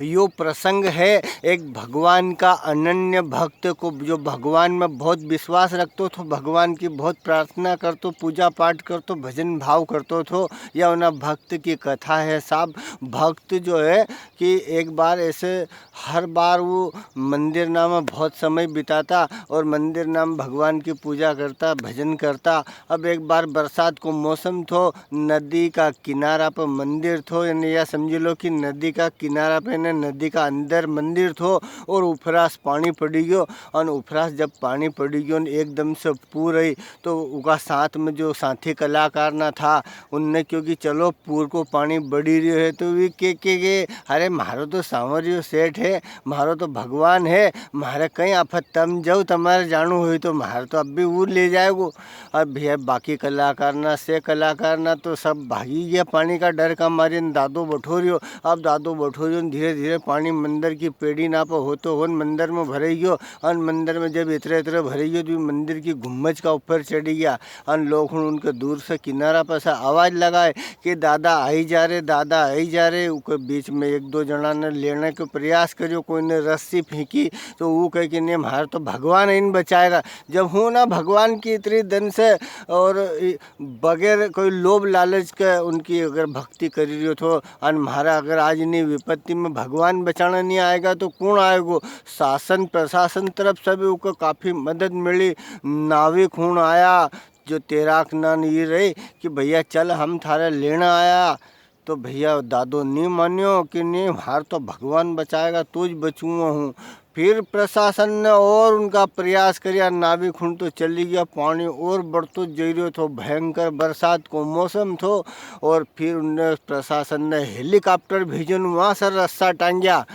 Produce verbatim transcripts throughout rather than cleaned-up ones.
यो प्रसंग है एक भगवान का अनन्य भक्त को, जो भगवान में बहुत विश्वास रखतो थो, भगवान की बहुत प्रार्थना करतो, पूजा पाठ करतो, भजन भाव करतो थो। या उना भक्त की कथा है साहब। भक्त जो है कि एक बार ऐसे हर बार वो मंदिर ना में बहुत समय बिताता और मंदिर ना में भगवान की पूजा करता, भजन करता। अब एक बार बरसात को मौसम थो, नदी का किनारा पर मंदिर थो, यानी या समझ लो कि नदी का किनारा पे ने नदी का अंदर मंदिर थो और उफरास पानी पड़ी गयो। अन उफरास जब पानी पड़ी गयो न एकदम से पूर आई, तो उका साथ में जो साथी कलाकार ना था, उनने क्यो कि चलो, पूर को पानी बढ़ी रह्यो है, तो वे के, के, के, "अरे, म्हारो तो सांवरियो सेठ है, म्हारो तो भगवान है, म्हारे कई आफत, तम जाओ, तमारे जाणू होय तो, म्हारे तो अब भी वो ले जाएगो।" अब भैया, बाकी कलाकार ना, से कलाकार ना तो सब भागी गया पानी का डर का मारे, न दादो बठो रियो। अब दादो बठो रियो, न धीरे धीरे पानी मंदिर की पेड़ी ना पे होतो हो न मंदिर में भरे गयो। अन मंदिर में जब इतरे इतरे भरे गयो, तो वे मंदिर की गुम्बज का ऊपर चढ़ी गया। अन लोग हुण उनके दूर से किनारा पर से आवाज लगाए कि, "दादा आई जा रे, दादा आई जा रे।" उके बीच में एक दो जना ने लेने को प्रयास करियो, कोई ने रस्सी फेंकी, तो वो कहे कि, "नहीं, म्हारे तो भगवान ही नहीं बचाएगा।" जब हूँ ना भगवान की इतरी दन से और इ-, बगैर कोई लोभ लालच के उनकी अगर भक्ति करी रह्यो थो, अन म्हारा अगर आज इनी विपत्ति में भगवान बचाना नहीं आएगा, तो कौन आएगो? शासन प्रशासन तरफ से भी उको काफी मदद मिली। नाविक हुण आया, जो तैराक नान ये रहे कि, "भैया चल, हम थारे लेना आया।" तो भैया दादो नी मान्यो कि, "नी, म्हार तो भगवान बचाएगा, तो ज बचूंगा हूँ।" फिर प्रशासन ने और उनका प्रयास करिया, नाविक हुण तो चली गया, पानी और बढ़तो जई रह्यो थो, भयंकर बरसात को मौसम थो, और फिर उनने, प्रशासन ने helicopter भेजन वहाँ से रस्सा टांग्या।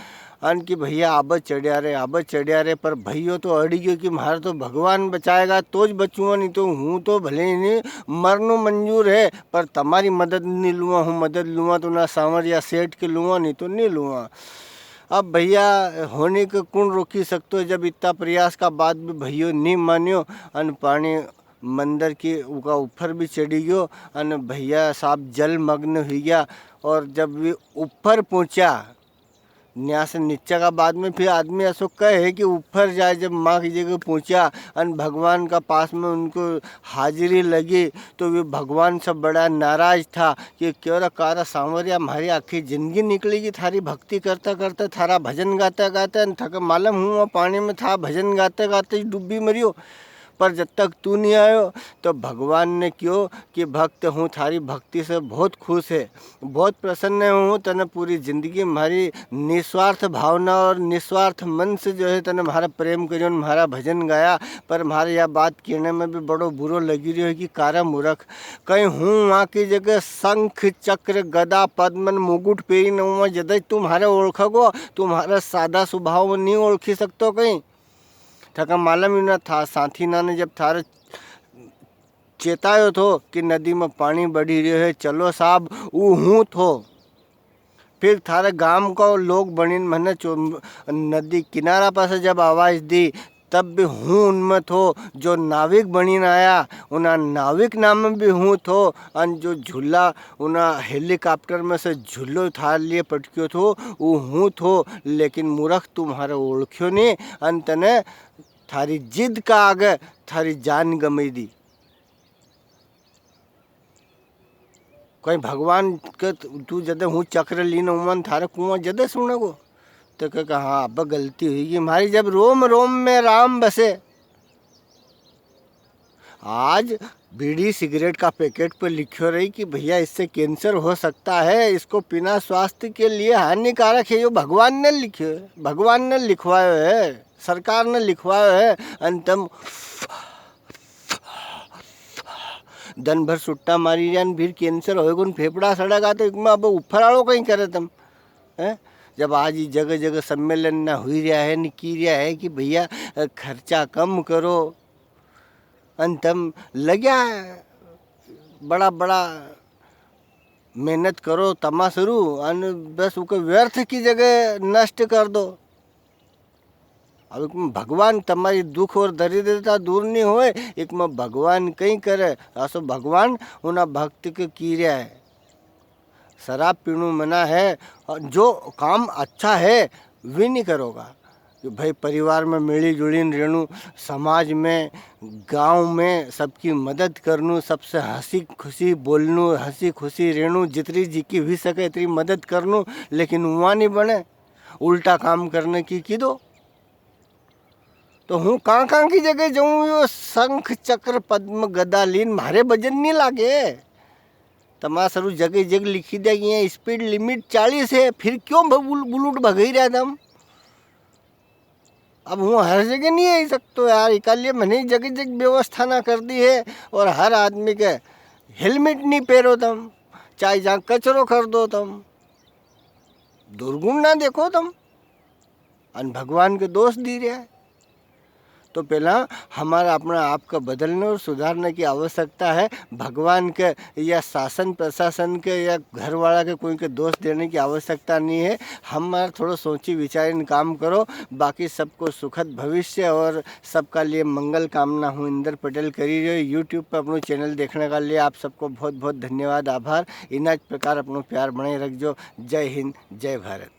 अन की भैया आबे चढ़िया रे, आबे चढ़िया रे, पर भैयो तो अड़ी गयो कि म्हारे तो भगवान बचाएगा तो ज बचूंगा, नी तो हूँ तो भले ही नी, मरनो मंजूर है, पर तमारी मदद नी लूँगा, हूँ मदद लूँगा तो ना सांवरिया सेठ के लूँगा, नी तो नी लूँगा। अब भैया होने के कुण रोकी सकतो है, जब इतना प्रयास का बाद भी भैयो नी मान्यो, अन पानी मंदिर की उका ऊपर भी चढ़ी गयो, अन भैया साहब जलमग्न हुई गया। और जब वे ऊपर पहुँचा, न्या से नीचे का बाद में फिर आदमी ऐसो कहे कि ऊपर जाए, जब माँ की जगह पहुँचा अन भगवान का पास में उनको हाजिरी लगी, तो वे भगवान से बड़ा नाराज था कि, "क्यों रे कारा सांवरिया, म्हारी आखी जिंदगी निकली गी थारी भक्ति करता करता, थारा भजन गाता गाता, अन थके मालूम हुआ पानी में था भजन गाते गाते ही डूबी मरियो।" पर जब तक तू नी आयो, तो भगवान ने क्यो कि भक्त, हूँ थारी भक्ति से बहुत खुश है, बहुत प्रसन्न हूँ। तने पूरी जिंदगी म्हारी निस्वार्थ भावना और निस्वार्थ मन से जो है तने म्हारा प्रेम करियो न म्हारा भजन गाया, पर म्हारे या बात कहने में भी बड़ो बुरो लगी रह्यो है कि कारा मूरख, कहीं हूँ वहाँ की जगह शंख, चक्र, गदा, पद्म न मुकुट पेरी न हुआ, जदे तू म्हारे ओळखेगो, तू म्हारा सादा स्वभाव में नी ओळखी सकतो कहीं। थाका मालूम ही ना था, साथी ना ने जब थारे चेतायो थो कि नदी में पानी बढ़ी रह्यो है, चलो साहब, ऊ हूँ थो। फिर थारे गाम को लोग बनीन मने चो-, नदी किनारा पासे जब आवाज दी, तब भी हूँ उनमें थो। जो नाविक बनीन आया, उना नाविक नाम में भी हूँ थो। अन जो झूला, उना helicopter में से झूलो थारे लिए पटक्यो थो, ऊ हूँ थो। लेकिन मूरख, तू म्हारे ओळख्यो नी, अन तने थारी जिद का आगे थारी जान गमाई दी। कहीं भगवान के तू जदे हूँ चक्र लीन उमन थारे कुआं जदे सुनेगो? तो कहे कि हाँ, अब गलती हुई कि म्हारी, जब रोम रोम में राम बसे। आज बीड़ी सिगरेट का पैकेट पर लिख्यो रही कि भैया, इससे कैंसर हो सकता है, इसको पीना स्वास्थ्य के लिए हानिकारक है, यो भगवान ने लिख्यो है, भगवान ने लिखवायो है, सरकार ने लिखवायो है, अन तम दन भर सुट्टा मारी रिया न फिर कैंसर होएगो न फेफड़ा सड़ेगा, तो इकमें अब ऊपर आलो कहीं करे तम, हैं? जब आज ही जगह जगह सम्मेलन ना हुई रिया है, न की रिया है कि भैया, अ, खर्चा कम करो, अन तम लग्या बड़ा बड़ा मेहनत करो तमाशरू, अन बस उके व्यर्थ की जगह नष्ट कर दो। अब इकमें भगवान तमारी दुख और दरिद्रता दूर नी होए, इकमें भगवान कई करे, असो भगवान उना भक्त के की रिया है। शराब पीणू मना है, और जो काम अच्छा है, वी नी करोगा। जो भाई, परिवार में मिली जुलीन रेणू, समाज में, गांव में सबकी मदद करनू, सबसे हंसी खुशी बोलनू, हंसी खुशी रेणू, जितरी जी की हुई सके इतरी मदद करनू, लेकिन वहाँ नी बने, उल्टा काम करने की कीधो। तो हूँ कां कां की जगह जाऊँ, यो शंख चक्र पद्म गदा लीन, म्हारे वजन नी लागे। तमा सरू जगह जगह लिखी दे कि यहाँ speed limit चालीस है, फिर क्यों भ-, बुल-, बुलेट भगाई रहा तम? अब हूँ हर जगह नी आई सकतो यार, इकालिए मने जगह जगह व्यवस्था ना कर दी है, और हर आदमी के helmet नी पहरो तम, चाहे जहाँ कचरो कर दो तम, दुर्गुण ना देखो तम, अन भगवान के दोष दी रहा है। तो पहला हमारा अपना आप का बदलने और सुधारने की आवश्यकता है। भगवान के या शासन प्रशासन के या घर वाला के कोई के दोष देने की आवश्यकता नहीं है। हमारा थोड़ा सोची विचारीन काम करो। बाकी सबको सुखद भविष्य और सबका लिए मंगल कामना हूँ इंदर पटेल करी रह्यो। YouTube पर अपनो channel देखने का लिए आप सबको बहुत बहुत धन्यवाद, आभार। इनाज प्रकार अपनो प्यार बनाए रखजो। जय हिंद, जय भारत।